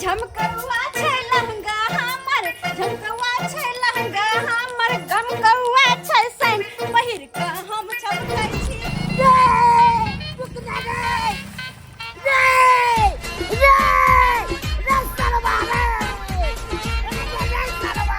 झमकौआ छै लहंगा हमर, झमकौआ छै लहंगा हमर, गमकौआ छै सैन, पहिर कऽ हम चमकै छी। रे रुक जा रे, रे रे रे सरवा, रे रे रे सरवा।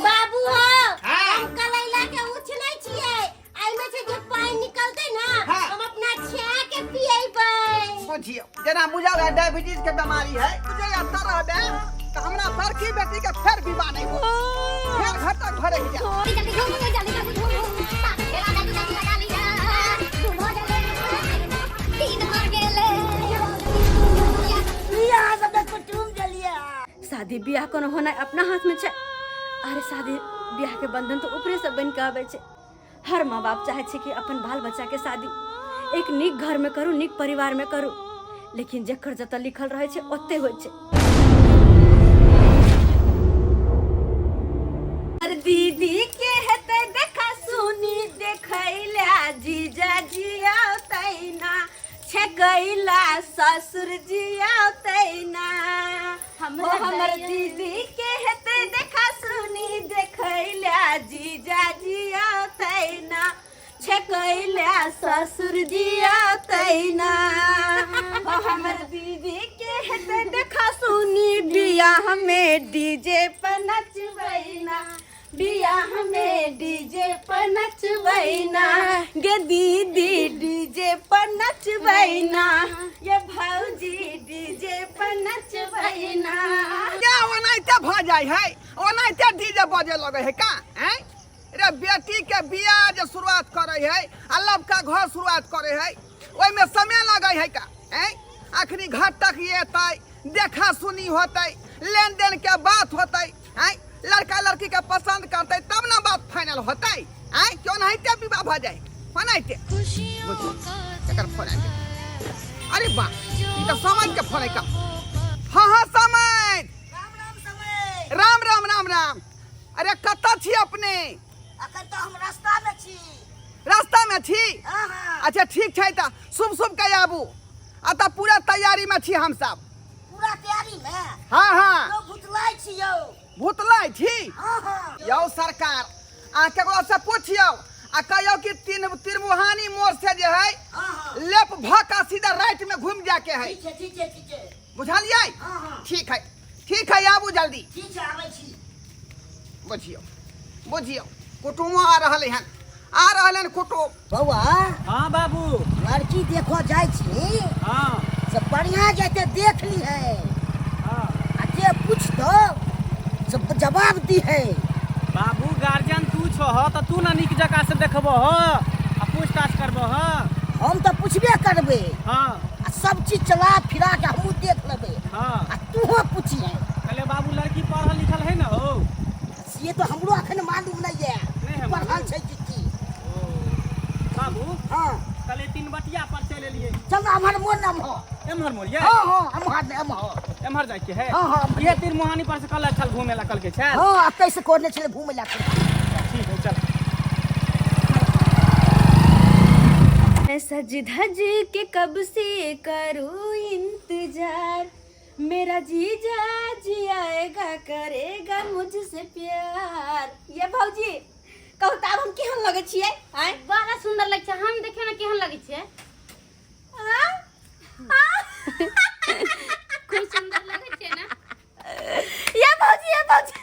बाबू हो। हाँ। हम कलैला के उछलै छियै, एहिमे से जे पानि निकलतै ना, हम अपना छेआ के पिएबै। बुझियौ जेना बुझल है डायबिटीज के बीमारी है, बुझे तर रहबे तऽ हमरा बड़की बेटी के फेर विवाह नहीं हो, फेर घर तक घरे जा। जल्दी घूम जल्दी, जल्दी घूम जल्दी, जल्दी लगा लिया, घूमो जल्दी, तीन हो गेले। यहाँ सब कुटुम जलिया। शादी बियाह कोनो होनाइ अपना हाथ में छै? अरे शादी बियाह के बंधन तो ऊपरे से बन के आबै छै। हर माँ बाप चाहे छै कि अपन बाल बच्चा के शादी एक नीक घर में करू, नीक परिवार में करू, लेकिन जकर जतऽ लिखल रहै छै ओते होइ छै। अरे दीदी के हेतै देखा सुनी देखैला, जीजा जी औतै ना, छेकैला ससुर जी औतै ना। हो हमर दीदी के हेतै देखा सुनी देखैला, जीजा जी औतै ना, छेकैला ससुर जी औतै ना। हो हमर दीदी के हेतै देखा सुनी, बियाह में डीजे पर नचबै ना, बियाह में डीजे पर नचबै ना गे दीदी, डीजे पर नचबै ना ये भौजी, डीजे पर नचबै ना। क्या ओनाहिते भऽ जाइ है? ओनाहिते डीजे बजे लगे है का? हैं रे, बेटी के बियाह जे शुरुआत करे है आ लबका घर शुरुआत करे है, ओहिमे समय लगे है का? हैं, अखनी घर तक एतै, देखा सुनी होतै, लेन देन के बात होतै, हैं, लड़का लड़की के पसंद करतै तब ना बात फाइनल होतै। हैं, क्यों ओनाहिते विवाह भऽ जाइ ओनाहिते? बुझियौ एकर फोन आबि गेल। अरे बा, ई तऽ समझ के फोन है का? हाँ हाँ समझ। राम राम समय। राम राम, राम राम। अरे कतऽ छी अपने? अखन तऽ हम रास्ता में छी। रास्ता में छी? हाँ हाँ। अच्छा ठीक छै, तऽ शुभ शुभ के आबू। आ तऽ पूरा तैयारी में छी हम सब। पूरा तैयारी में? हाँ हाँ। यौ भुतलाइ छी यौ। भुतलाइ छी? हाँ हाँ। यौ सरकार, अहाँ केकरो से पूछियौ आ कहियौ कि तीन त्रिमुहानी मोड़ से जे है हाँ हाँ लेफ्ट भऽ कऽ सीधा राइट में घूम जाके है। ठीक छै, ठीक छै, ठीक छै। बुझलियै? हाँ हाँ। ठीक है, ठीक है, आबू जल्दी। ठीक छै, आबै छी। बुझियौ बुझियौ, कुटुमो आ रहल हन, आ रहल हन कुटुम। बौआ। हाँ बाबू। लड़की देखो जाइ छी। हाँ। से बढ़िया जाते देख ली है। हाँ। आ जे पूछतो से जवाब दी है। बाबू गार्जियन तू छह तऽ तू ना नीक जकाँ से देखबो ह आ पूछताछ करबो ह। हम तऽ पूछबे करबे। हाँ। आ सब चीज चला फिरा के हमहूँ देख लेबे। हाँ। आ तूहो पूछिहे। कहले बाबू लड़की पढ़ल लिखल है ना हो? से तो हमरो अखन मालूम नहीं है। नहीं है पढ़ल मालूम। छै कि की। ओ, बाबू। हाँ। कहले तीन बटिया पर चलि एलियै। चल ना, एम्हर मोड़ ना, एम्हर। एम्हर मोड़ियै? हाँ हाँ, एम्हर ने, एम्हर। एम्हर जाइके है? हाँ, हाँ, एम्हर। ये तीन मुहानी पर से कल चल घूमे ला कल के चल। हाँ, अतै से कोने छलै घूमे ला। ठीक है चल। मैं सज धज के कब से करूँ इंतजार, मेरा जीजा जी आएगा करेगा मुझसे प्यार। ये भौजी कहू तऽ आब हम केहन लगै छियै? आँय? बड़ा सुंदर लगै छै। हम देखियौ ने केहन लगै छै। आँ? आँ? खूब सुंदर लगै छै ने? ये भौजी, ये भौजी,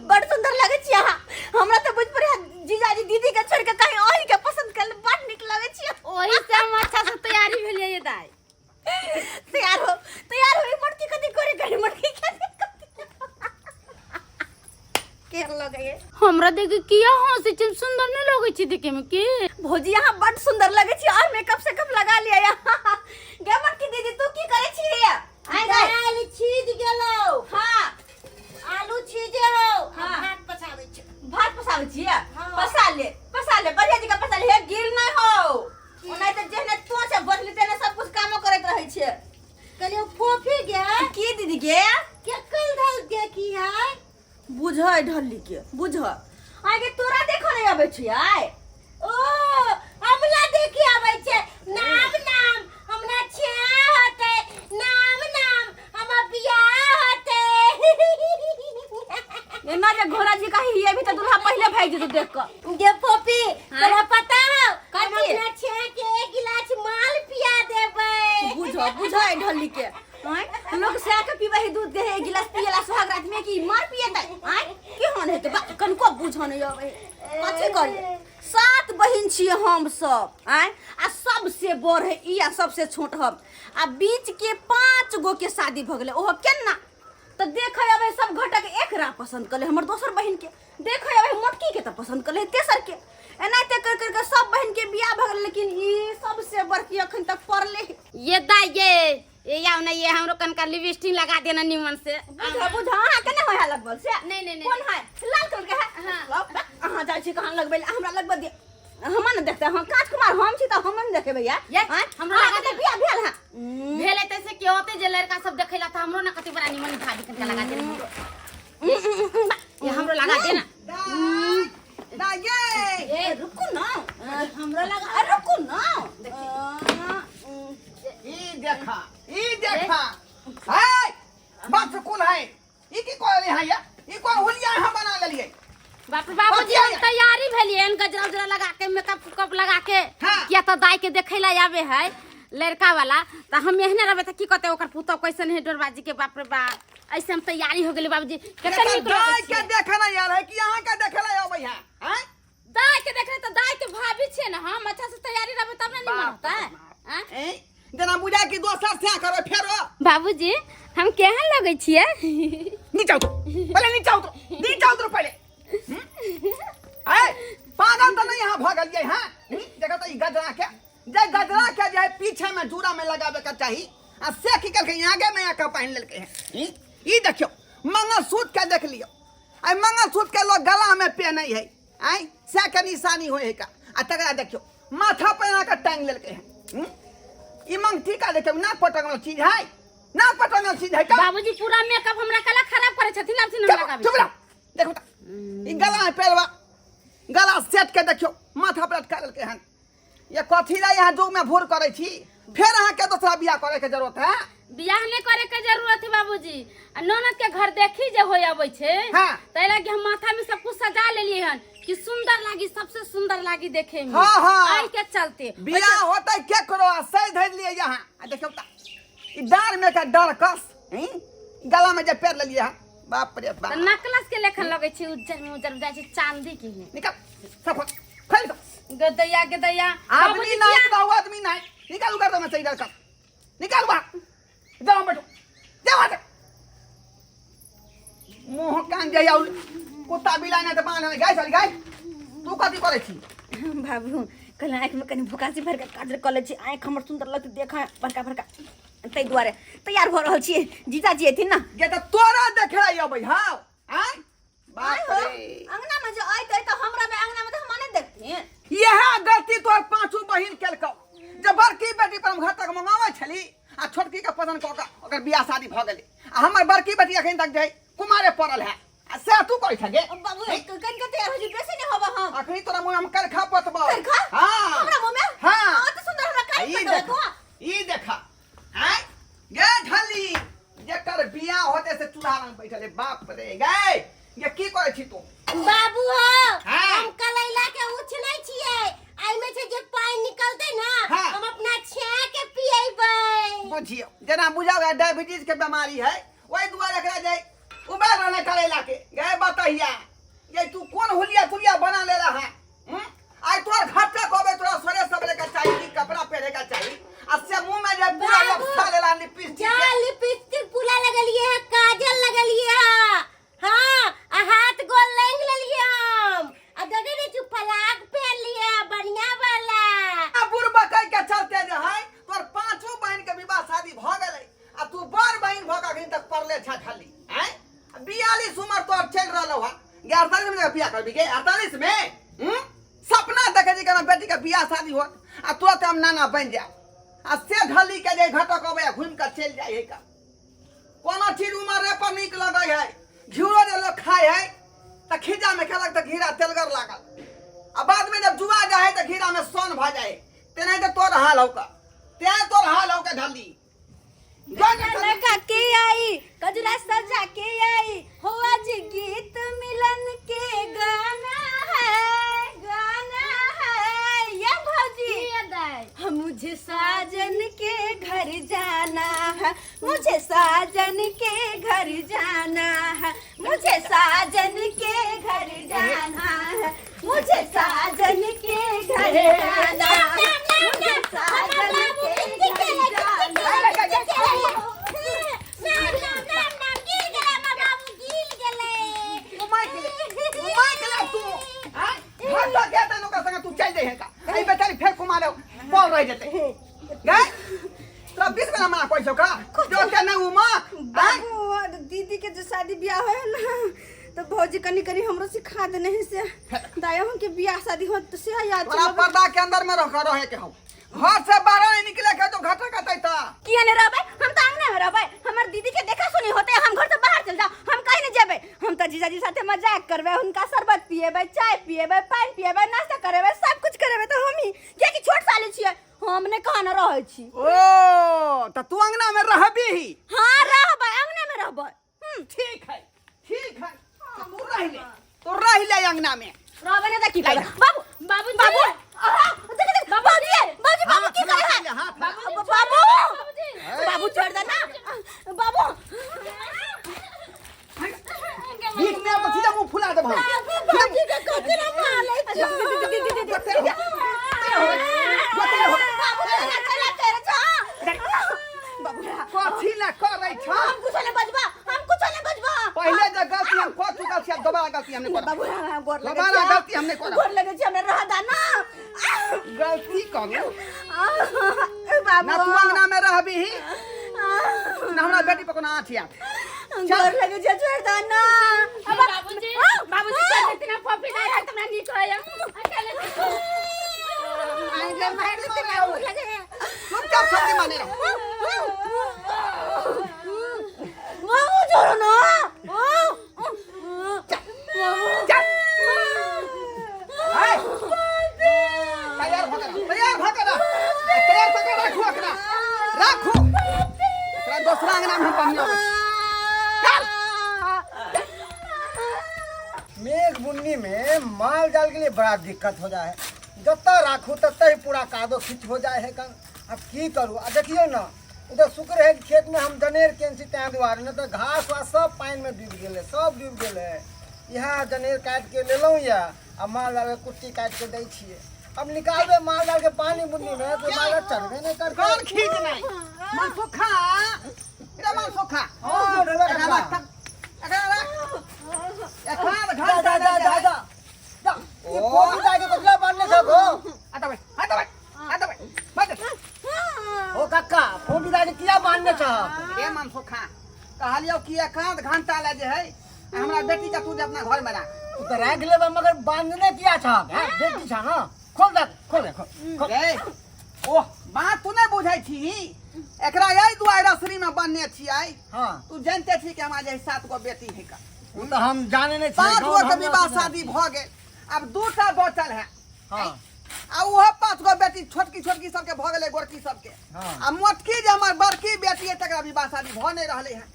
बड़ सुंदर लगै छी अहाँ। हमरा तऽ बुझि पड़ै जीजाजी दीदी के छोड़ि के कहीं अहीं के पसंद कर, बड़ नीक लगै छी। ओही से हम अच्छा से तैयारी भेलियै ये दाई। तैयार हो, तैयार हो, मटकी कथी करे करे, मटकी कथी केहन लगैए? हमरा देख के किया हंसै छै? सुंदर नहीं लगै छै देखे में की? भौजी अहाँ बड़ सुंदर लगै छी और मेकअप सेकअप लगा लिया यहाँ। गे मटकी दीदी, तू की करै छी? आइ गई। दालि छीज गेलौ। हाँ। आलू छीजे हौ। हाँ। भात पसाबै छी। भात पसाबै छियै? हाँ। पसा ले, पसा ले, बढ़िया जगह पसा ले, हे गिल नहीं हो। ओना तऽ जेहने तू छै बदली तेने सब कुछ कामो करैत रहै छै। कहलियौ फोफी गे। की दीदी गे? केकल धल देखी है? बुझै ढल्ली के, बुझ। आगे तोरा देखो ने। आबै छियै? ओ हमला देखे आबै छै। नाम नाम हमरा छेआ होतै, नाम नाम हमर बियाह होतै। एना जे घोड़ा जी कही हिये भी त दुल्हा पहिले भागि जेतौ देख कऽ। गे फोपी, तोरा पता हौ, हम कथी? अपना छेआ के एक गिलास माल पिया देबै। बुझो बुझो एहि ढल्ली के। आँय, लोग सए के पीबै है दूध के एक गिलास पियला सुहाग रात में कि मार पियतै? आँय, केहन हेतै बा, कनिको बुझऽ नहि अबै। कथी करियै? सात बहिन छियै हम सब। आँय, आ सबसे बड़ है ई आ सबसे छोट हम, आ बीच के 5 गो के शादी भऽ गेलै। ओहो केना तऽ देखै अबै सब घटक एकरा पसन्द कऽ ले हमर दोसर बहिन के, देखै अबै मोटकी के तऽ पसन्द कऽ ले तेसर के, एनाहिते कर कर के सब बहिन के बियाह भऽ गेलै, लेकिन ई सबसे बड़की अखन तक पड़ले। ये दाई ये ये आओ ना, ये हमरो कनका लिपस्टिक लगा देना निमन से। बुझा बुझा, अहाँ केना होय है लगबल से? नहीं, नहीं, नहीं। कोन है? लाल कलर के है? हाँ। लाओ, अहाँ जाइ छी कहाँ लगबै लए, हमरा लगबऽ दिअ। हमरा ने देखते, हम काज कुमार हम छी तऽ हम ने देखेबै यार। ये, आँय? हमरा अहाँके लगा तऽ दे। बियाह भेल है। भेलै तऽ से की होतै जे लड़का सब देखैला तऽ हमरो ने कते बड़ा निमन भाभी कनका लगा देना हमरो। ये हमरो लगा देना। दाई ये ए रुकू ना, हमरा लगा, अरे रुकू ना। ई देखा, ई देखा। हे बात कोन है? ई की कहले है या? ई कोन हुलिया अहाँ बना लेलियै? बाप रे बाबूजी, हम तैयारी भेलियै हन गजरा उजरा लगा के, मेकअप उकअप लगा के। हाँ। किया तऽ दाई के देखै ला आवे है लड़का वाला, तऽ हम एहने रहबै तऽ की कहतै ओकर पुतहु कैसन है डोरबाजी के। बाप रे बाप, ऐसे हम तैयारी हो गेली बाबूजी। कते नीक लगै दाई के छै। देखे ना यार है कि अहाँ के देखे ला आबै है? हैं? दाई के देखे तऽ दाई के भाभी छियै ने हम, अच्छा से तैयारी रहबै तब ने निमन बाप रे होतै। बाप। आँय? हैं? जेना बुझाय कि दोसर से करबै फेरो। बाबूजी, हम केहन लगै छियै? नीचा उतरो पहिले, नीचा उतरो, नीचा उतरो पहिले। ऐ पागल तऽ नहीं यहाँ भऽ गेलियै? हैं, देखो तऽ ई गजरा के जे गजरा के जे है पीछे में जूड़ा में लगाबे के चाही, आ से की केलकै आगे में आके पहिन लेलकै है। ई देखियौ मंगलसूत्र के देख लियौ, आ मंगलसूत्र के लोग गला में पहनै है, आँय से के निशानी होइ है का, आ तकरा देखियौ माथा पर आके टांगि लेलकै है। ई मंगटीका देखियौ, ना पटंगल चीज है, ना पटंगल चीज है का। बाबूजी पूरा मेकअप हमरा कला खराब करै छथिन, आब हम चुप लगाबै चुप छी। रह। देखो तऽ ई गला में पेरवा गला सेट के देखियौ माथा पर लटका लेलकै हन। ये कथी ला यहाँ जुग में भूर करै छी? फेर अहाँके दोसरा बियाह करे के जरूरत है? बियाह नहीं करे के जरूरत है बाबूजी, आ ननद के घर देखी जे होय अबै छै। हाँ। तै लागी हम माथा में सब कुछ सजा लेलिए हन कि सुंदर लागी, सबसे सुंदर लागी देखे में। हाँ, हाँ। आई के चलते बियाह होतै केकरो आ सही धरि लिए यहाँ, आ देखियौ तऽ ई डाँर में के डाँर कस, हैं? गला में जे पेर लेलिए हन, बाप रे बाप। तऽ नकलस के लेखन लगै छै, उज्जर में उज्जर जाइ छै चांदी के ही। निकल सब खोल दो। गदैया गदैया आदमी बाबूजी नहीं किया? तो आदमी नहीं, निकाल उधर तो मैं सही डाल कर निकाल वहाँ जाओ बैठो जाओ वहाँ से। मुँह कान जाय आउ कुत्ता बिलाइ नहि तऽ बान्ह गाय चल गाय। तू कथी करै छी? बाबू, कहले आँखिमे कनि भुकासी भरि कऽ काजर कऽ लै छी, आँखि हमर सुन्दर लगतै देखऽ बड़का बड़का, ताहि दुआरे तैयार भऽ रहल छियै। जीजाजी एथिन ने। गे तऽ तोरा देखे लै अबै हौ? आँय बाप आँय हो, रे, अंगनामे जे अयतै तऽ हमरा मे अंगनामे तऽ हमरा नहि देखथिन। इएह गलती तोहर पाँचो बहिन केलकौ जे बड़की बेटी पर हम घर तक मंगाबै छली आ छोटकी के पसंद कऽ कऽ ओकर बियाह शादी भऽ गेलै, आ हमर बड़की बेटी अखन तक जे है कुमारे पड़ल है, आ से तू करै छगे? बाबू, कनि कऽ तैयार होइ छी, बेसी नहि होबऽ हम। अखनी तोरा मुँह में हम करखा पतबौ। करखा? हाँ। हमरा मुँह में? हाँ। अति सुन्दर हमरा काटि ई पतबै देखा, तू। ई देखा, आँय गे ढली, जेकर बियाह होते से चूल्हा लग बैठल है। बाप रे, गे ये की करै छी तू? बाबू हो, हाँ। हम कलैला के उछलै छियै, एहिमे से जे पानि निकलतै ना, हाँ। हम अपना छेआ के पिएबै। बुझियौ जेना बुझाओ डायबिटीज के बीमारी है, ओहि दुआरे एकरा जे उबाल रहले करैला के। गे बतहिया, ये तू कोन हुलिया तुलिया बना ले रहा है? आइ तोर घाटा कहबे तोरा सरे सबरे का चाही कि कपड़ा पहने का चाही, आ से मुंह में जे पूरा बाबू, लपसा लेला लिपस्टिक जा के। लिपस्टिक पूरा लगलिए है, काजल लगलिए है, हाँ, आ हाथ गोल लेंग लेलिए हम, आ देखे नहीं छु फलाक पहन लिए है, बढ़िया वाला। आ बुढ़बा कह के चलते जे है तोर पांचों बहन के विवाह शादी भ गेलै, आ तू बड़ बहन भ के अखन तक पड़ले छ खाली। हैं, 42 उम्र तोर चलि रहलौ है, गे 48 में बियाह करबी? गे 48 में? सपना देखे छी केना बेटी के बियाह शादी होत आ तुरंत हम नाना बनि जायब, आ से ढली के जे घटक अबै आ घुमि कऽ चलि जाइ है का। कोनो चीज उमरे पर नीक लगै है, घिउरो जे लोक खाइ है तऽ खीजा में खेलक तऽ घिरा तेलगर लागल, में सोन भ जाए तेनाहिते तोर हाल हौ का तें तोर हाल हौ का ढल्ली जो ना चल। लगा के आई कजरा सजा के आई हो आज गीत मिलन के गाना है, गाना है ये भौजी। हम मुझे साजन के घर जाना है, मुझे साजन के घर जाना है, मुझे साजन के घर जाना है, मुझे साजन के घर जाना है, मुझे साजन के घर जाना है। घुमाइ के ले, घुमाइ के ले तू आय घर तो के तनु का संग तू चल जाए का आई बेचारी फेर कुमार बोल रह जेते गए तोरा बीस बेला मना कहै छौ का जो के नहीं उमा आय बाबू और दीदी के जो शादी ब्याह है ना तो भौजी कनी कनी हमरो सिखा देने है से दायो हम के ब्याह शादी हो तो से याद तोरा चलो पर्दा के अंदर में रह रहे के हौ घर से बाहर नहीं निकले के तो घाटा कतै त किया नहीं रहबै, हम तो अंगने में रहबै। हमर दीदी के देखा सुनी होते हम घर से बाहर चल जाओ, हम कहीं नहीं जेबै। हम तो जीजाजी साथे मजाक करबै, हुनका शरबत पिएबै, चाय पिएबै, पानि पिएबै, नाश्ता करेबै, सब कुछ करेबै। तो हम ही कियाकि छोट साली छियै, हम ने कहाँ न रहै छी। ओ त तू अंगना में रहबी ही? हाँ रहबै, अंगने में रहबै। ठीक है ठीक है, तू रह ले, तू रह ले अंगना में। रहबै ने त की करबै बाबू? बाबू बाबू आहा, देख देख बाबूजी बाबूजी बाबू की करे है? हाथ बाबू बाबू बाबू छोड़ दे ना बाबू। बीच में तो सीधा मुंह फुला देब हम। बाबूजी के कथी ना माले छौ। बाबू चला चला कर जा बाबू। कथी ना करै छ? हम कुछ नहीं बजबा, हम कुछ नहीं बजबा। पहिले जे गलती हम कऽ चुकल छी, आब दोबारा गलती हम नहीं करब। बाबू हम गोर लगे दोबारा गलती हम नहीं करब। गोर लगे छी, हमरा रह दा ना। गलती करू बाबू ना तू अंगना में रहबी ही ना हमरा बेटी पर कोनो आँच आयत। गोर लगे छी, छोड़ दा ना। बाबूजी बाबूजी चल देते ना पपी नहीं है हमरा नीक है अकेले। आइ मार देते बाबू लगे। चुपचाप सब्जी माने रहो। बाबू छोड़ो ना। चल आय, तैयार भऽ के रह, तैयार भऽ के रह, तैयार भऽ के राखू एकरा, राखू एकरा। दोसरा अंगना में हम बन्हिया अबै छी। चल। मेघ बुन्नी में माल जाल के लिए बड़ा दिक्कत हो जाए है। जतऽ राखू ततऽ ही पूरा कादो खींच हो जाए है कन। अब की करू? आ देखियौ ना उधर शुक्र है कि खेत में हम जनेर केने छी ताहि दुआरे, नहि तऽ घास वास सब पानि में डूबि गेलै, सब डूबि गेलै। इएह जनेर काटि के लेलहुँ यऽ आ माल जाल के कुट्टी काटि के दै छियै। अब निकालबै माल जाल के पानि बुन्नी में तऽ माल जाल चढ़बे नहि करतै। कौन खींच नहीं मन सुखा रे मन सुखा। हँ, ढोला एकरा काका। राख, एकरा राख। एखन जा घंटा जा जा जा जा जा। ई पोती जाके कतला बांधने छौ गो? आता भाई, आता भाई, आता भाई, बस। ओ काका, फोन जाके किया बांधने छौ? रे मन सुखा, कहलियौ कि एकाध घंटा ले जे है हमरा बेटी के तू जे अपना घर में राख। उ तऽ राखि लेबै मगर बांधने किया छौ? हैं, बेटी छौ ना, खोल दे, खोल दे, खोल। रे ओह बात तू नहीं बुझै छी, एकरा एहि दुआरे रसरी में बन्ने छियै। हाँ। तू जानते छी कि हमरा जे 7 गो बेटी है का। उ तऽ हम जाने नहि छियै। 5 गो के गाँव विवाह हमरा शादी भऽ गेल, आब 2टा बचल है। हाँ। आ उहो 5 गो बेटी छोटकी छोटकी सबके भऽ गेलै, गोरकी सबके। हाँ। आ मोटकी जे हमर बड़की बेटी है तकरा विवाह शादी भऽ नहि रहलै है।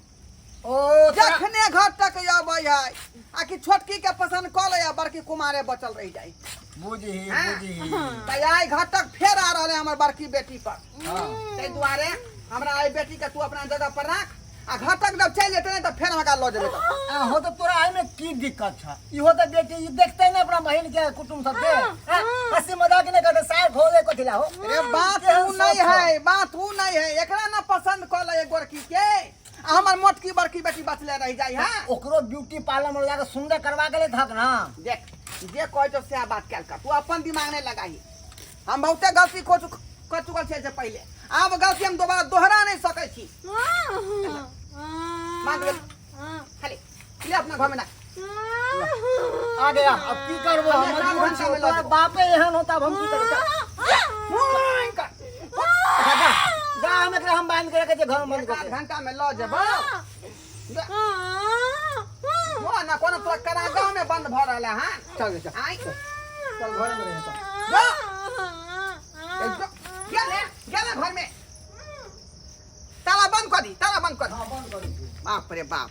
ओ तोरा- जखने घर तक अबै है आ कि छोटकी के पसंद कऽ लै आ बड़की कुमारे बचल रहि जाइ। बुझही। हाँ। बुझही। तऽ आइ घर तक फेर आ रहलै हमर बड़की बेटी पर। हाँ। ताहि दुआरे हमरा एहि बेटी के तू अपना जगह पर राख आ घर तक जब चलि जेतै ने तऽ फेर हम एकरा लऽ जेबै तब। आ हो तऽ तोरा एहिमे की दिक्कत छ? इहो तऽ बेटी ई देखते ने अपना बहिन के कुटुम्ब सबके, हाँ? हंसी मजाक नहि करते, सार खो दे कथी ला हो? रे बात केहन उ नहीं सोच छौ? है, बात उ नहीं है, एकरा ना पसंद कऽ लै गोरकी के आ हमर मोटकी बड़की बेटी बचले रहि जाइ है। ओकरो ब्यूटी पार्लर में जाके सुंदर करवा के ले थक ना। देख जे कहै छौ सएह बात कयल कर, तू अपन दिमाग नहि लगाही। हम बहुते गलती कऽ चुकल छियै से पहिले, आब गलती हम दोबारा दोहरा नहि सकै छी। मान गेल खाली ले अपना घर में ना। आ गया, अब की करबो हम? हम मजबूर घंटा छी, में लऽ तोरा जेबो। बापे एहन होता, अब हम की करब? जा जा, हम एकरा हम बांध के रखे छियै घर में बंद एक कऽ के। घंटा में लऽ जेबो वो ना कोनो तोरा कारागार में बंद भऽ रहल है। चल चल आइ चल, घर में रहे चल। जा। गेले गेले घर में ताला बंद कर दी ताला बंद कर दी हाँ बंद करू छी। बाप रे बाप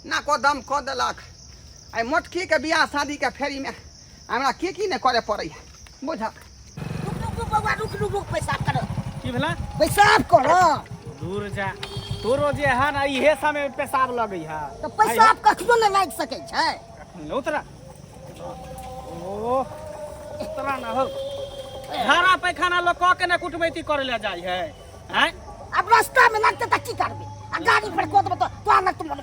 ना को दम कऽ देलक आइ मोटकी के बियाह शादी के फेरी में हमरा की की नहि करे पड़ै है बुझक रुक रुक रुक बौआ रुक रुक रुक पेशाब करो की भेला पेशाब करो दूर जा तोरो जे है ना इहे समय में पेशाब लगै है तऽ पेशाब कखनो नहि लागि सकै छै उतरा ओ उतरा ना हो झाड़ा पैखाना लोग कऽ के ना कुटमैती करे ले जाइ है आँय आब रास्ता में लगतै तऽ की करबै आ गाड़ी पर कऽ देबै तऽ तोरा लग तुम लगबै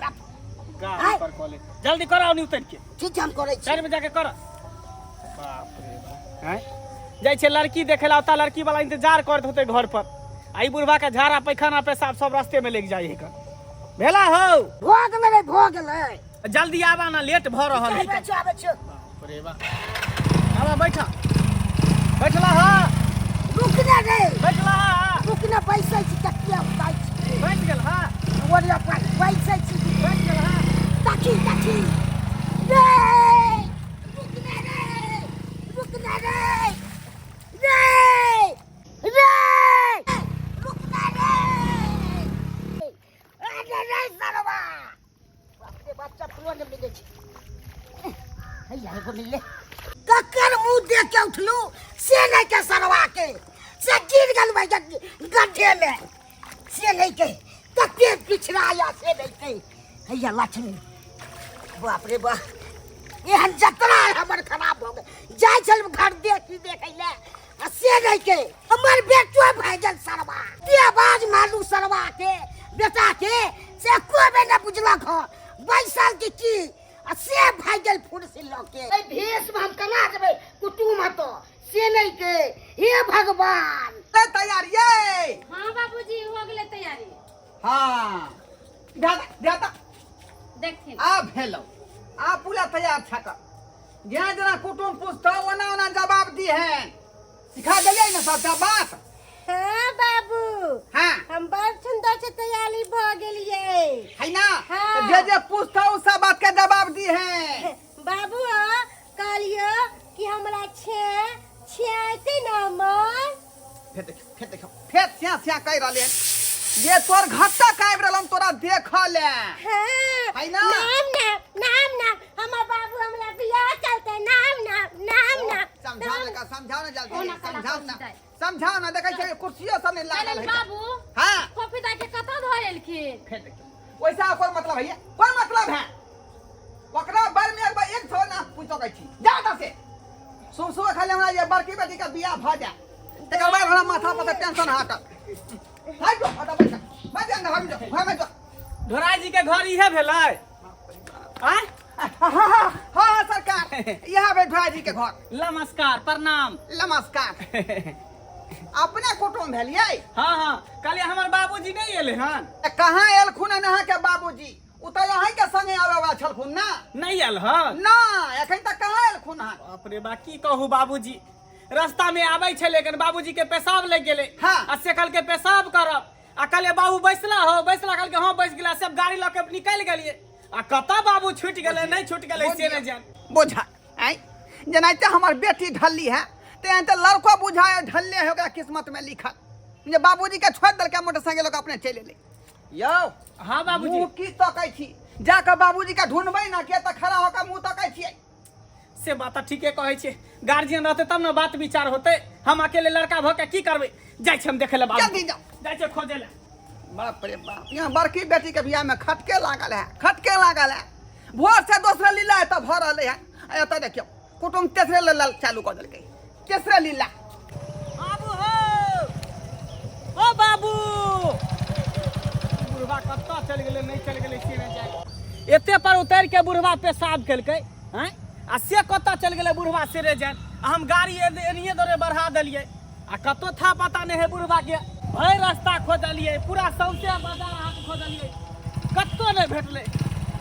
गाड़ी आँय? पर कऽ ले जल्दी कराओ नहीं उतर के ठीक छै हम करै छी साइड में जाके कर बाप रे बाप आँय जाइ छै लड़की देखे ला ओता लड़की वाला इंतजार करत होते घर पर आ ई बुढ़वा के झाड़ा पैखाना पेशाब सब रास्ते में लेके जाइ है भेला हो भऽ गेलै रे भऽ गेलै जल्दी आबा ना लेट भऽ रहल है आबै छियौ आबै छियौ बाप रे बाप आबा बैठा बैठला हा रुक ना रे बैठला हा रुक ना बैसै छी तकिया उतारै छी बैठ गेल हा ओरिया पर बैसै छी बैठ गेल हा तकी तकी रे रुक ना रे रुक ना रे रे रे रुक ना रे अरे रे सरवा बाप रे बाप चप्पलो ने मिलै छै हैया एगो मिलले ककर मुंह देख के उठलू से नहीं के सरवा के से गिर गेल भाई गड्ढे में से नहीं के कते पिछड़ा या से नहीं के हैया लक्ष्मी बाप रे बाप एहन जतरा हमर खराब हो गेल जाइ छल घर देखी देखै ले आ से नहीं के हमर बेटो भए गेल सरवा ते आवाज मारू सरवा के बेटा के से कोबे ने बुझलक हँ बैसल के की आ से भए गेल फुर्सी लऽ के एहि भेष में हम केना जेबै कुटुम हतो से नहीं के हे भगवान ले तैयार ये हाँ बाबूजी हो गेलै तैयारी हाँ दादा दादा देखथिन आ भेलो आ पूरा तैयार छक जेना जेना कुटुम पूछतो ओना ओना जवाब दी है सिखा देलियै ने सबटा बात हाँ बाबू हाँ हम बड़ सुंदर से तैयारी भऽ गेलियै है ना हाँ। तो जे जे पूछतो उ सब बात के जवाब दी है बाबू कहलियो कि हमरा छे छे ना हमर फेर देखियो फेर देखियो फेर स्या स्या कहि रहले हन जे तोर घटक आबि रहल हन तोरा देखल है हाँ है ना? नाम नाम नाम नाम हमर बाबू हमरा बियाह चलते नाम नाम नाम नाम समझाओ ना का समझाओ ना जल्दी कोना काला समझाओ ना कुर्सी दाइ। समझाओ ना देखै छै कुर्सियो सब नहीं लागल चलल है बाबू हाँ फोफी दाइ के कतऽ धऽ एलखिन फेर देखियो वैसा कोई मतलब है कोई मतलब है ओकरा बारे में एक बार एक सवाल ना पूछ सकै छी जा एतऽ से सुबह सुबह खाली हमरा जे बड़की बेटी के बियाह भऽ जाए तकर बाद हमरा माथा पर से टेंशन हटत हट जो हट बैठ बैठ जा घर में जो घर में जो ढोराई जी के घर इहे भेलै आँय हाँ हाँ हाँ हाँ सरकार यहाँ भेल ढोरा जी के घर नमस्कार प्रणाम नमस्कार अपने कुटुम्ब भेलियै हाँ हाँ कहलियै हमर बाबूजी नहि एलै हन तऽ कहाँ एलखुन हन अहाँके बाबूजी ओ तऽ अहींके संगे आबै वाला छलखुन ना नहि आयल हन ना एखन तक कहाँ एलखुन हन बाप रे बा की कहू बाबूजी रास्ता में आबै छै लेकिन बाबूजी के पेशाब लागि गेलै हाँ। आ से कहलकै पेशाब करब आ कहलियै बाबू बैसला हो बैसला कहलकै हाँ बैस गेला सब गाड़ी लऽ के निकलि गेलियै आ कतऽ बाबू छुटि गेलै नहि छुटि गेलै से नहि जान बोझा आँय जेनाहिते हमर बेटी ढल्ली है तेनाहिते लड़को बुझाय ढल्ले है ओकरा किस्मत में लिखल जे बाबूजी के छोड़ि देलकै मोटरसाइकिल लऽ कऽ अपने चलि एलै यौ हाँ बाबूजी मुँह की तकै छी जाकऽ बाबूजी के ढूंढबै ना के तऽ खड़ा होकर मुँह तकै छियै से बात तऽ ठीके कहै छै गार्जियन रहतै तब ने बात विचार होतै हम अकेले लड़का भऽ के की करबै जाइ छी हम देखै लए बाबू जल्दी जाओ जाइ छियै खोजै लए बाप रे बाप यहाँ बड़की बेटी के बियाह में खटके लागल है खटके लागल है भोर से दोसरे लीला एतऽ भऽ रहलै है आ एतऽ देखियौ कुटुम तेसरे लीला चालू कऽ देलकै तेसरे लीला बाबू हो ओ बाबू बुढ़वा कतऽ चलि गेलै नहि चलि गेलै से नहि जाय एते पर उतरि के बुढ़वा पेशाब केलकै हैं आ से कतऽ चलि गेलै बुढ़वा से रे जाय आ हम गाड़ी एनिये दौड़े बढ़ा देलियै आ कतौ था पता नहि है बुढ़वा के भरि रास्ता खोजलियै पूरा सौंसे बाजार अहाँके खोजलियै कतौ नहि भेटलै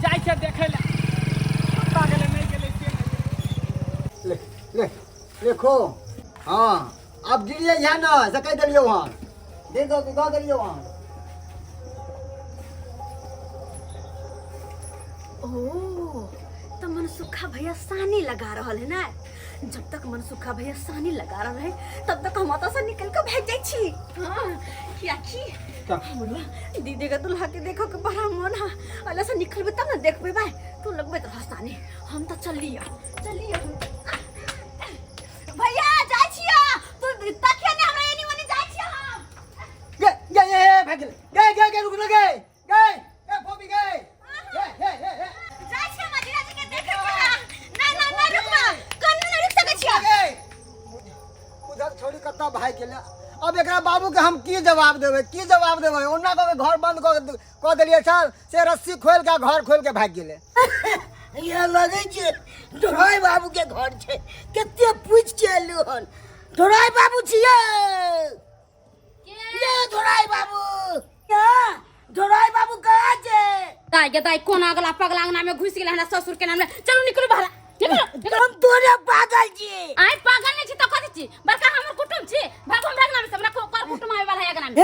जाइ छै देखै लए कतऽ गेलै नहि गेलै से नहि ले ले देखो हाँ अब गिरिए यहाँ ना से कह दिलियो वहाँ दे दो दो दिलियो वहाँ ओ तो मनसुखा भैया सानी लगा रहल है ना जब तक मनसुखा भैया सानी लगा रहा है तब तक हम ओतऽ से निकल के भाग जाइ छी। हाँ, कियाकि हमरो दीदी के दुल्हा के देखो के बड़ा मन है। अल्लाह से निकलबे तब ना देखबे भाई। तू लगबे तो हसानी, हम तो चलिया चलिया। भैया जाइ छिया, तू तकिया ने हमरा एनी ओनी जाइ छिया हम। गे गे गे भाग गेलै। गे गे गे, रुक न गे गे ए फोबी गे हे हे हे हे। जाइ छिया मदिरा जी के देखे के। ना ना ना, रुकबा कन्नू ना, रुक सकै छिया। गे उधर छोड़ी कतऽ भागि गेलै। अब एकरा बाबू के हम की जवाब देबै, की जवाब देबै? ओना कऽ के घर बंद कऽ देलियै सर, से रस्सी खोलि के घर खोलि के भागि गेलै। यहाँ लगै छै ढोराइ बाबू के घर छै। कते पूछि के एलु हन। ढोराइ बाबू छियै ये? ढोराइ बाबू, यहाँ ढोराइ बाबू कहाँ छै? दाई गे दाई, कोना अगला पगला अंगना में घुस गेलै हमरा ससुर के नाम ले। चलू निकलू बाहर, निकलू निकलू। हम तोरे पागल छी। आइ पागल नहीं छी तो कथी छी? बड़का हमर कुटुम छी, भागो हमरा अंगना में से। हमरा कर कुटुम आवे वाला है अंगना में।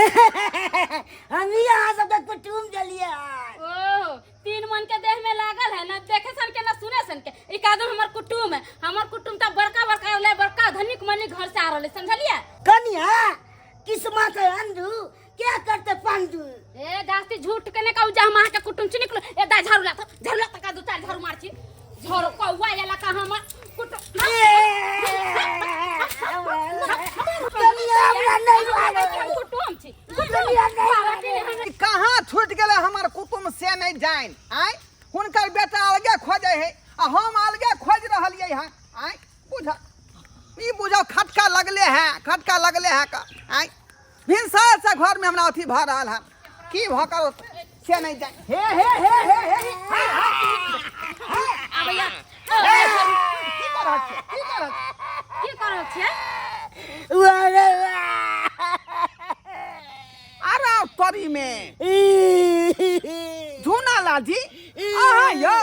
हम ही अहाँ सबके कुटुम देलियै हन। ओ तीन मन के देह में लागल है, ना देखे सन के ना सुने सन के। एक आदमी हमर कुटुम है। हमर कुटुम त बड़का बड़का होले, बड़का धनिक मनी घर से आ रहले, समझलिए? कनिया किस्मत है अंधू, क्या करते पांडू। ए जास्ती झूठ के ने कहू जा, हम अहाँ के कुटुम छी। निकलो। ए दा झाड़ू ला, झाड़ू ला तका दू चार झाड़ू मार छी। झाड़ू कौआ या लका हमर कुटुम। कनिया हमरा नहीं मारे। हम कुटुम छी। कनिया नहीं मारे। कहाँ छूट गेलै हमर कुटुम से नहि जानि। आँय, हुनकर बेटा अलगे खोजै है आ हम अलगे खोजि रहलियै हँ। आँय, बुझ ई बुझो खटका लगले है, खटका लगले है का। आँय, भिनसर से घर में हमरा अथी भऽ रहल है, की भऽ कर से नहि जानि। हे हे हे हे हे हे, आबैया। की कर रहल छियै, की कर रहल छियै? की कर रहल छियै? वाह वाह। अरे तोरी में झूना लाजी अहाँ यौ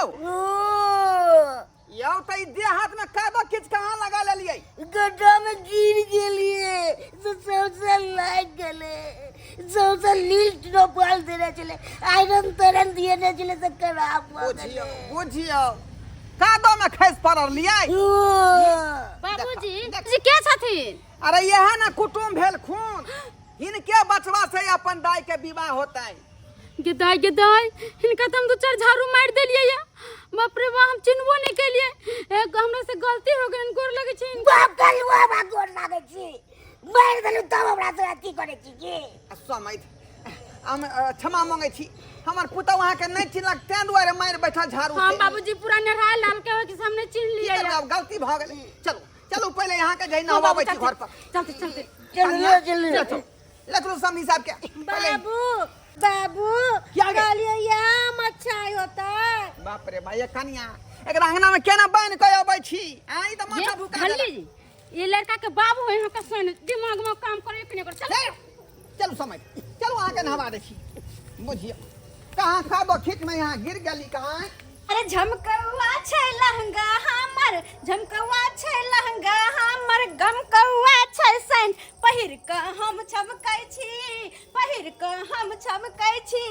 यौ, तऽ ई देह हाथ में कादो किच कहाँ लगा लेलियै? गड्ढा में गिर गेलिए तो सबसे लाग गेले, सबसे लीस्ट रोपाल देने चले, आयरन तरन दिए ने चले तो खराब हो बुझियौ गेले। बुझियौ, कादो में खसि पड़लियै। बाबूजी जी के छथिन? अरे यह ना कुटुम भेल खून, हिनके बचवा से अपन दाई के विवाह होतै। गे दाई गे दाई, हिनका तऽ हम दू चार झाड़ू मारि देलियै या। बाप रे बा, हम चिन्हबो नहि केलियै। एक हमरा से गलती हो गेल, गोर लगै छै हिनका। बाप कलुआ बा, गोर लागै छी। मारि देलु तब हमरा से अथी करै छी की? समैध, हम क्षमा मांगै छी, हमर पुतहु अहाँके नहि चिन्हलक तें दुआरे मारि बैठल झाड़ू हम से। बाबूजी पूरा नहरा लाल के हो कि हम नहि चिन्ह की लियै। करबै, आब गलती भऽ गेलै। चलू चलू, पहिले अहाँके जहि नहबाबै छी घर पर। चलते चलते। चलू ले चलू। ले चलू, ले चलू समधी साहब के पहिले। बाबू बाबू। क्या गे? कहलिए यहाँ मच्छाई होता है। बाप रे भाई, ये कनिया एकरा अंगना में केना बान्हि के अबै छी? आ ई तऽ माथा भुका भल्ली देलक। जी, ये लड़का के बाबू है यहाँ का सुन दिमाग में काम करे कि नहीं करे। चल ले, चलू समय, चलू अहाँके नहबा दै छी। बुझियौ कहाँ खाबो खेत में यहाँ गिर गेली कहाँ। अरे झमकौआ छै लहंगा हमर, झमकौआ छै लहंगा हमर, गमकौआ छै सैन, पहिर कऽ हम चमकै छी, पहिर कऽ हम चमकै छी,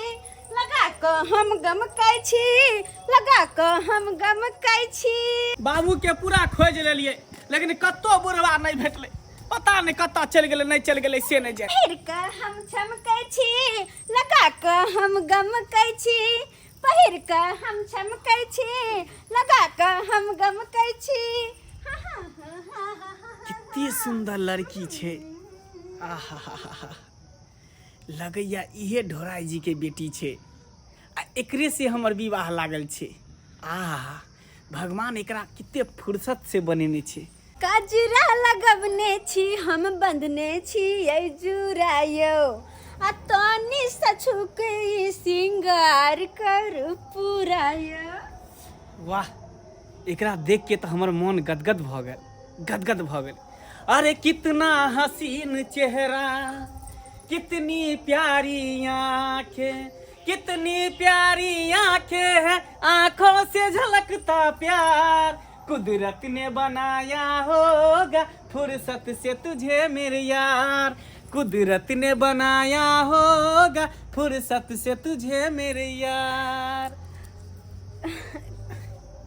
लगा कऽ हम गमकै छी, लगा कऽ हम गमकै छी। बाबू के पूरा खोजि लेलियै लेकिन कतौ बुढ़वा नहि भेटलै। पता नहि कतऽ चलि गेलै, नहि चलि गेलै से नहि जानि। पहिर कऽ हम चमकै छी, लगा कऽ हम गमकै छी, पहिर कऽ हम चमकै छी, लगा कऽ हम गमकै छी। हा हा हा हा हा हा। कते सुंदर लड़की छै, आहा, लगैया इहे ढोराई जी के बेटी छै आ एकरे से हमर विवाह लागल छै। आहा, भगवान एकरा कते फुर्सत से बनेने छै। कजरा लगबने छी हम, बंधने छी ये जुरा यौ, आ तनी सछुक ई सिंगार करू पूरा यौ। वाह, एकरा देख के तऽ हमर मोन गदगद भऽ गेल, गदगद भऽ गेल। अरे कितना हसीन चेहरा, कितनी प्यारी आंखें, कितनी प्यारी आंखें हैं, आंखों से झलकता प्यार, कुदरत ने बनाया होगा फुर्सत से तुझे मेरे यार, कुदरत ने बनाया होगा फुर्सत से तुझे मेरे यार।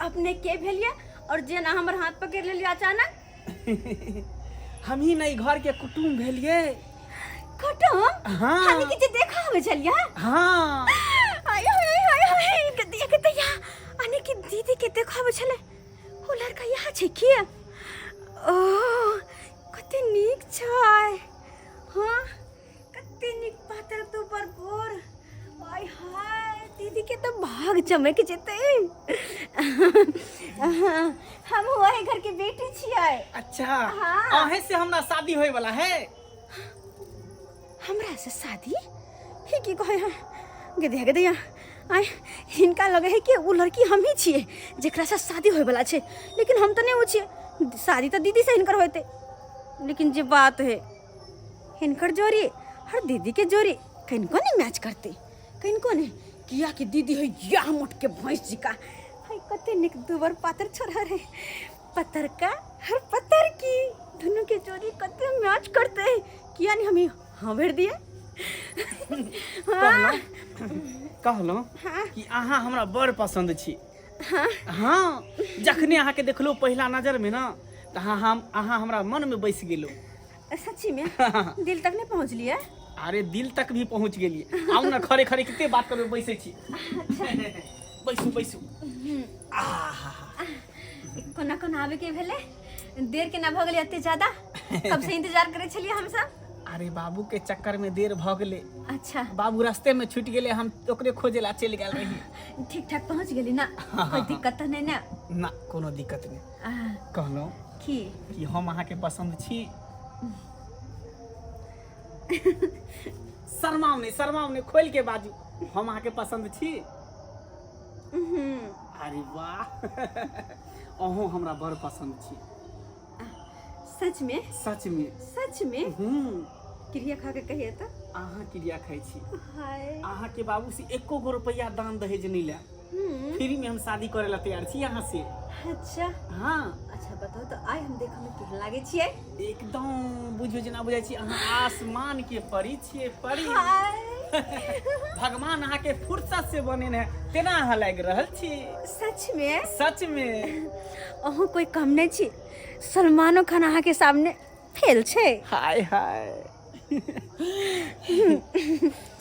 अपने के भेलिए और जेना हमर हाथ पकड़ लेलिए अचानक? हमही ने ई घर के कुटुम्ब भेलियै। कुटुम? हाँ। हमी के जे देखा हमें चलिया। हाँ। आय हाय हाय हाय, गदिया के तैया अने की दीदी के देखा हमें छले। ओ लड़का यहाँ छै की? ओ कते नीक छै। हाँ कते नीक पातर दुबर गोर। आय हाय, दीदी के तो भाग चमक जेतै। हम वही घर के बेटी छियै। अच्छा। हाँ। अहें से हमरा शादी होय वाला है। हमरा से शादी? ही की कहै है? गदिया गदिया, आय हिनका लगे है कि उ लड़की हम ही छियै जेकरा से शादी होय वाला छै, लेकिन हम तो नहीं उ छियै। शादी तो दीदी से हिनकर होते, लेकिन जे बात है हिनकर जोड़ी हर दीदी के जोड़ी कनको नहीं मैच करते, कनको नहीं। किया कि दीदी है या मोट के भैंस जी का। हाय कते निक दुबर पातर छोरा रे, पत्थर का हर पत्थर की दोनों के जोड़ी कते मैच करते हैं। किया नहीं हमें हाँ भर दिए। हाँ। कहलहुँ हाँ। कि अहाँ हमरा बड़ पसंद छी। हाँ। हाँ, जखने अहाँके देखलहुँ पहिला नजर में ना, तऽ अहाँ हमरा मन में बसि गेलहुँ। सच्ची में दिल तक नहीं पहुँच लिए? अरे दिल तक भी पहुँच गेलियै। आउ ना, खड़े खड़े कते बात करबै, बैसै छी। बैसू बैसू। आहा। कोना कोना आबे के भेलै? देर केना भऽ गेलै एते ज्यादा? कब से इंतजार करै छलियै हमसब? अरे बाबू के चक्कर में देर भऽ गेलै। अच्छा। बाबू रास्ते में छूटि गेलै, हम ओकरे खोजे ला चलि गेल रही। ठीक ठाक पहुँच गेली ना? कोई दिक्कत तऽ नहि ना? ना, कोनो दिक्कत नहि। कहलहुँ की? कि हम अहाँके पसंद छी। शर्माउ नहि, शर्माउ नहि, खोलि के बाजू, हम अहाँके पसंद छी। अरे वाह, अहूँ हमरा बड़ पसंद छी। सच में? सच में। सच में? क्रिया खा के कहिए तो। अहाँ क्रिया खाइ छी। हाय। अहाँ के बाबू से एको गो रुपया दान दहेज नहीं ले, फ्री में हम शादी करे ला तैयार छी अहाँ से। अच्छा। हाँ। अच्छा बताओ तो, आइ हम देखऽ में केहन लागै छियै? एकदम बुझियौ जेना बुझाइ छी अहाँ आसमान के परी छियै, परी। हाय। भगवान अहाँ के फुर्सत से बनेने है तेना अहाँ लागि रहल छी। सच में? सच में। अहूँ कोई कम नहीं छी, सलमानो खान अहाँ के सामने फेल छै। हाय हाय।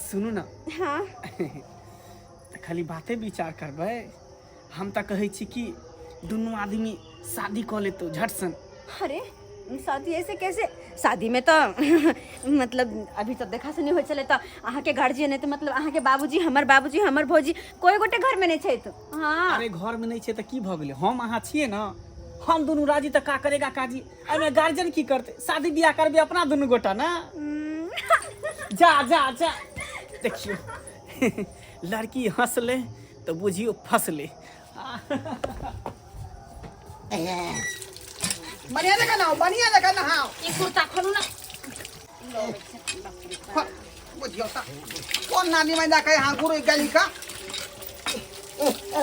सुनू ना। हाँ। तऽ खाली बाते विचार करबै? हम तऽ कहै छी कि दुनू आदमी शादी कऽ लेतौ झटसन। अरे शादी ऐसे कैसे? शादी में तो मतलब अभी तो देखा सुनी होइ छलै तऽ अहाँके गार्जियन है तऽ मतलब अहाँके बाबूजी, हमर बाबूजी, हमर भौजी कोई गोटे घर में नहीं छै तऽ। हाँ। अरे घर में नहीं छै तऽ की भऽ गेलै, हम अहाँ छियै ना, हम दुनू राजी तऽ का करेगा काजी, एहिमे गार्जियन की करतै? शादी बियाह करबै अपना दुनू गोटा ना। जा जा जा, देखियौ लड़की हंसले तऽ बुझियौ फसले। बढ़िया जगह नहाओ, बढ़िया जगह नहाओ। ई कुर्ता खोलू ना। बुझियौ तऽ कोन नानी में जाके यहाँ गुरु गली का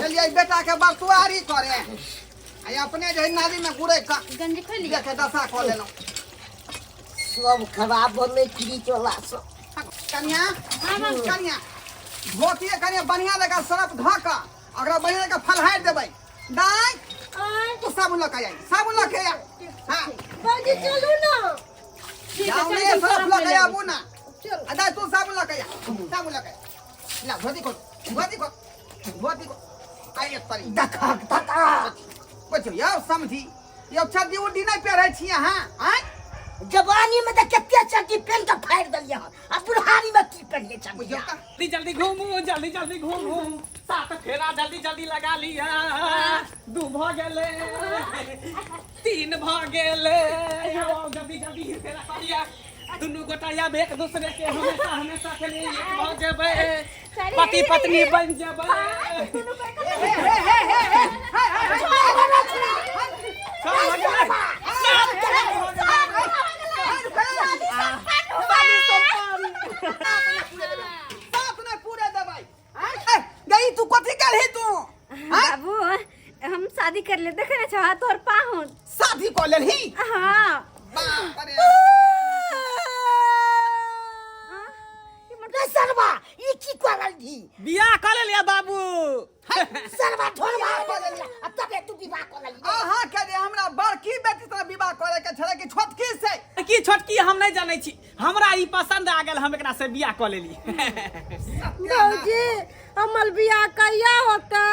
चलिए बेटा के बरतुआरी करे आ अपने जे नाली में गुरै का गंजी खोल लिया। देखे दशा कऽ लेलहुँ। सब खराब बनले खींच वाला सब। कन्या, कन्या, धोती कन्या बढ़िया जगह सरफ धऽ कऽ ओकरा बढ़िया जगह फलहारि देबै। दाइ, तू साबुन लऽ के आइ, साबुन लऽ के आ। हाँ। बाबूजी चलू ना। जाउ ने, सरफ लऽ के आबू ना। आ दाइ तू साबुन लऽ के आ, साबुन लऽ के आ। ला धोती खोल, धोती खोल, धोती खोल। आइ एक तरी। देखक तता। बुझियौ यौ समझी, यौ चड्डी उड्डी नहि पहिरै छी अहाँ, आँय? जवानी में तऽ कते चड्डी पेन के फाड़ि देलियै हन, आ बुढ़ारी में की पेन्हले चड्डी? बुझियौ तऽ। जल्दी जल्दी घूमू, जल्दी जल्दी घूमू, सात फेरा जल्दी जल्दी लगा लिया। 2 भऽ गेलै, 3 भऽ गेलै, जल्दी जल्दी फेरा कऽ लिया। दुनू गोटा आब एक दूसरे के हमेशा हमेशा के लिए एक भऽ जेबै, पति पत्नी बनि जेबै। सात नहि पूरे देबै। गई तू कथी करही तू? बाबू हम शादी कर ले, देखे ना छा तोहर पाहुन। शादी कऽ लेलही? हाँ। बाप रे। रे सरवा, ई की कऽ रहल छी? बियाह कऽ लेलियै बाबू। सरवा ढोलवा कऽ लेलियै, आ तबे तू विवाह कऽ लेलही। अहाँ के जे हमरा बड़की बेटी से विवाह करे छोटकी हम नहि जानै छी, हमरा ई पसंद आ गेल, हम एकरा से बियाह कऽ लेली। भौजी हमर बियाह कहिया होतै?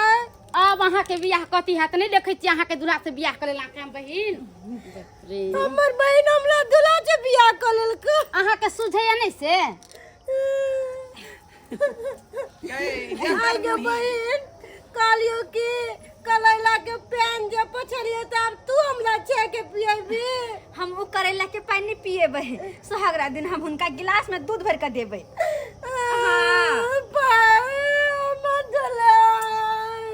अब अहाँके बियाह कथी हैत? नहि देखै छियै अहाँके दूल्हा से बियाह कऽ लेला हम बहिन। रे हमर बहिन हमरा दूल्हा से बियाह कऽ लेलकै। अहाँके सुझैया नहि से? आइ गे बहिन, कहलियौ कि करैला के पानि जे पछड़िए तऽ आब तू हमरा छे के पिएबी? हम ओ करैला के पानि पिएबै, सोहागरा दिन हम हुनका गिलास में दूध भर के देबै।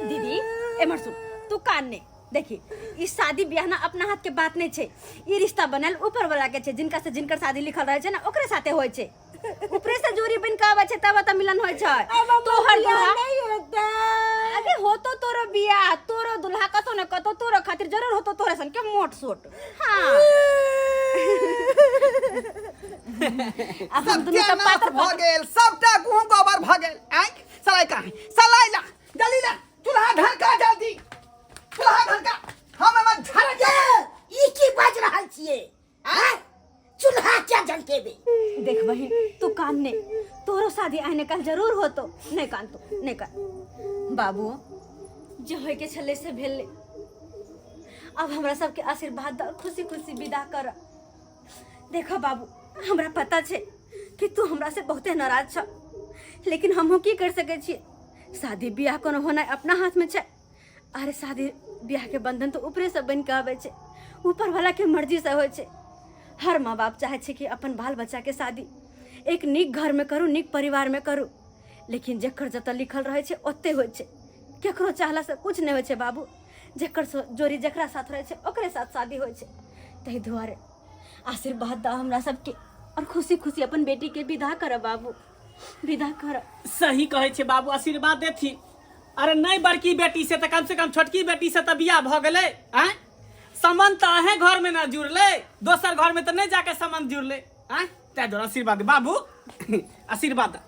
दीदी एमहर सुन, तू कान नहीं देखी, ई शादी ब्याह ना अपना हाथ के बात नहीं छै, ई रिश्ता बनल ऊपर वाला के छै, जिनका से जिनकर शादी लिखल रहे छै ना ओकरे साथे होय छै, ऊपरे से जोड़ी बन के आवे छै तब त मिलन होय छै। तोहर दूल्हा नहीं होता। अरे होतो तोरो बियाह, तोरो दूल्हा कतो न कतो तोरो खातिर जरूर होतो, तोरे सन के मोट सोट। हाँ अब हम दुनू त सत्यानाश पातर भऽ गेल, सबटा गहूँ गोबर भऽ गेल। आँय सलाइ कहाँ है? सलाइ ला जल्दी ला, चूल्हा ढनका जल्दी, चूल्हा ढनका, हम एमे झड़ ये ई की बाज रहल छियै? आँय चूल्हा क्या झलकेबे? देख बहिन तू कान ने, तोरो शादी आने कल जरूर होतो, नहीं कान तो नहीं कान। बाबू जे होय के छले से भेले, अब हमरा सबके आशीर्वाद द, खुशी खुशी विदा कर। देखो बाबू हमरा पता छे कि तू हमरा से बहुते नाराज छ, लेकिन हमहूँ की कर सकै छियै? शादी ब्याह कोनो होनाइ अपना हाथ में छै? अरे शादी ब्याह के बंधन तो ऊपरे से बन के आबै छै, ऊपर वाला के मर्जी से होइ छै। हर माँ बाप चाहे छै कि अपन बाल बच्चा के शादी एक नीक घर में करू, नीक परिवार में करू, लेकिन जकर जतऽ लिखल रहै छै ओते होइ छै, केकरो चाहला से कुछ नहि होइ छै बाबू। जकर जोड़ी जकरा साथ रहै छै ओकरे साथ शादी होइ छै। ताहि दुआरे आशीर्वाद दऽ हमरा सबके और खुशी खुशी अपन बेटी के विदा कर बाबू, विदा कर। सही कहै छै बाबू, आशीर्वाद देथिन। अरे नहीं बड़की बेटी से तो कम से कम छोटकी बेटी से तो बियाह भ गेलै। आँय संबंध तो अहें घर में ना जुड़ले, दोसर घर में तो नहीं जाके संबंध जुड़ले। आँय तै दुआरे आशीर्वाद दे बाबू, आशीर्वाद दे,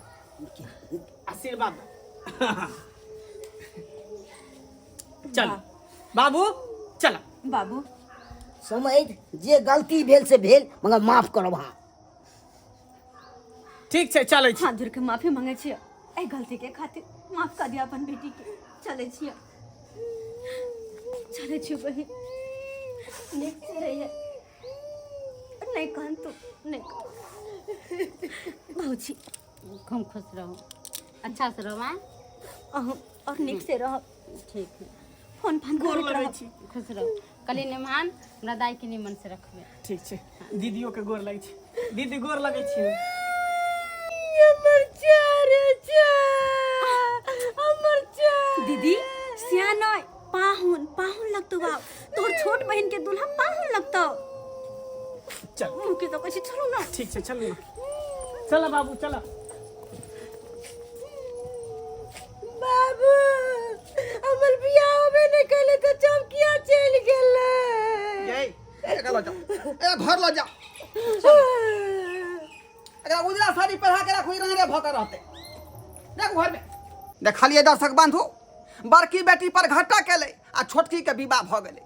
आशीर्वाद दे। चल बाबू चल बाबू। समझ जे गलती भेल से भेल, मगर माफ करब। अहाँ ठीक छै, चलै छी। हाथ जोड़ के माफी मांगे छियै एहि गलती के खातिर, माफ कर दिया अपन बेटी के। चलै छियै, चलै छियै बहिन, नीक से रहिए, नहीं कहन तू नहीं कह। भौजी खूब खुश रहू, अच्छा से रहू। आँय अहूँ और नीक से रह। ठीक है, फोन फान गोर करैत लगै रहब। छी। खुश रहू। कहली निमान हमरा दाई के निमन से रखबे। ठीक छै, दीदियो के गोर लगै छै। दीदी गोर लगै छी। हमर चारे चा हमर चा। दीदी सियान अइ, पाहुन पाहुन लगतो बाप, तोहर छोट बहिन के दूल्हा पाहुन लगतो। चल मुँह के तो कहै छी चलू ना। ठीक छै चलू ना, चल बाबू चल। बाबू हमर बियाह होबे नहीं कैले तो चौकिया चलि गेलै। ये एकरा लऽ जाओ, एकरा घर लऽ जाओ, एकरा उजला साड़ी पहिरा के राखू, रंगरे भऽ के रहतै। देखू घर में देखलियै दर्शक बंधु, बड़की बेटी पर घाटा केलै आ छोटकी के विवाह भऽ गेलै।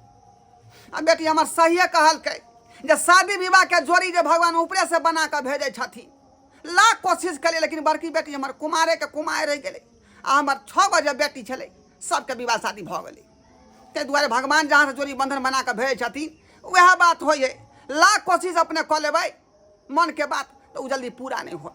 आ बेटी हमर सहिए कहलकै जे शादी विवाह के जोड़ी जे भगवान ऊपरे से बना कऽ भेजै छथिन। लाख कोशिश केलियै लेकिन बड़की बेटी हमर कुमारे के कुमारे रहि गेलै आ हमर 6 गो जे बेटी छलै सबके विवाह शादी भऽ गेलै। ताहि दुआरे भगवान जहाँ से जोड़ी बंधन बना कऽ भेजै छथिन वएह बात होइ है। लाख कोशिश अपने कऽ लेबै मन के बात तऽ ओ जल्दी पूरा नहि होत।